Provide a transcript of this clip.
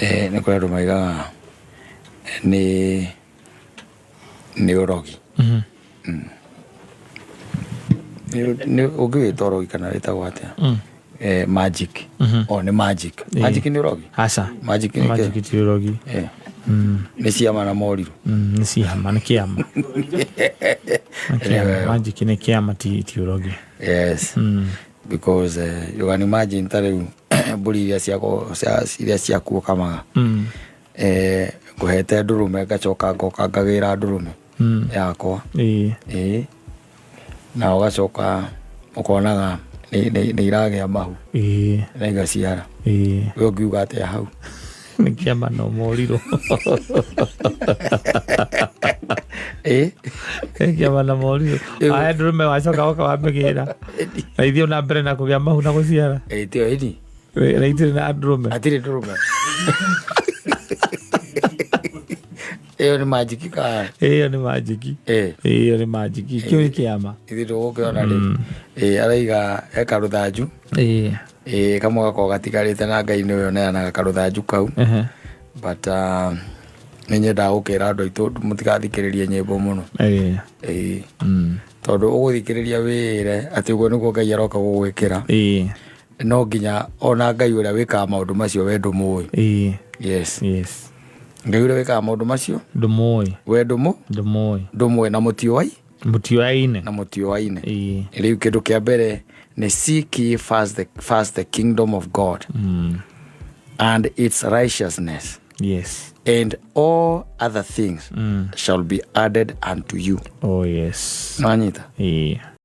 Nĩ kũrĩ andũ maigaga nĩ ũrogi. Ũngĩwĩta ũrogi kana wĩtagwo atĩa? Magic. O nĩ magic. Magic nĩ ũrogi? Aca. Magic nĩ kĩ? Magic ti ũrogi. Nĩ ciama na morirũ. Nĩ ciama, nĩ kĩama. Nĩ kĩama. Magic nĩ kĩama, ti ũrogi. Yes. Because you can imagine ta rĩu mbũri iria iria ciaku ũkamaga. Ngũhete ndũrũme, ngacoka ngoka ngagĩra ndũrũme yakwa. Ĩĩ. Na ũgacoka ũkonaga nĩ iragĩa mahu na igaciara. We ũngiuga atĩa hau? Nĩ kĩama no morirũ. Ĩĩ. Nĩ kĩama na morirũ. Aya ndũrũme wacoka woka wamĩgĩra na ithiĩ na mbere na kũgĩa mahu na gũciara. Ĩĩ, tiyo ĩni. Na itirĩ na ndũrũme. Hatirĩ ndũrũme. Ĩyo nĩ magic kana? Ĩyo nĩ magic. Ĩyo nĩ magic, kĩu nĩ kĩama. Ithuĩ ndũgũkĩona rĩ. Ĩĩ, araiga eka rũthanju. Ĩĩ, kamwe gakoragwo gatigarĩte na Ngai nĩwe ũneanaga karũthanju kau. But nĩ nyendaga gũkĩra andũ aitũ mũtigathikĩrĩrie nyĩmbo mũno. Ĩĩ. Tondũ ũgũthikĩrĩria wĩĩre atĩ ũguo nĩguo Ngai aroka gũgwĩkĩra. No nginya ona Ngai ũrĩa wĩkaga maũndũ macio we ndũmũĩ. Yes. Ngai ũrĩa wĩkaga maũndũ macio ndũmũĩ. We ndũmũ ndũmũĩ. Ndũmũĩ na mũtiũai. Mũtiũaine. Na mũtiũaine. Rĩu kĩndũ kĩa mbere nĩ seek ye first the kingdom of God and its righteousness, and all other things shall be added unto you. Oh yes. Nwanyita? Ĩĩ.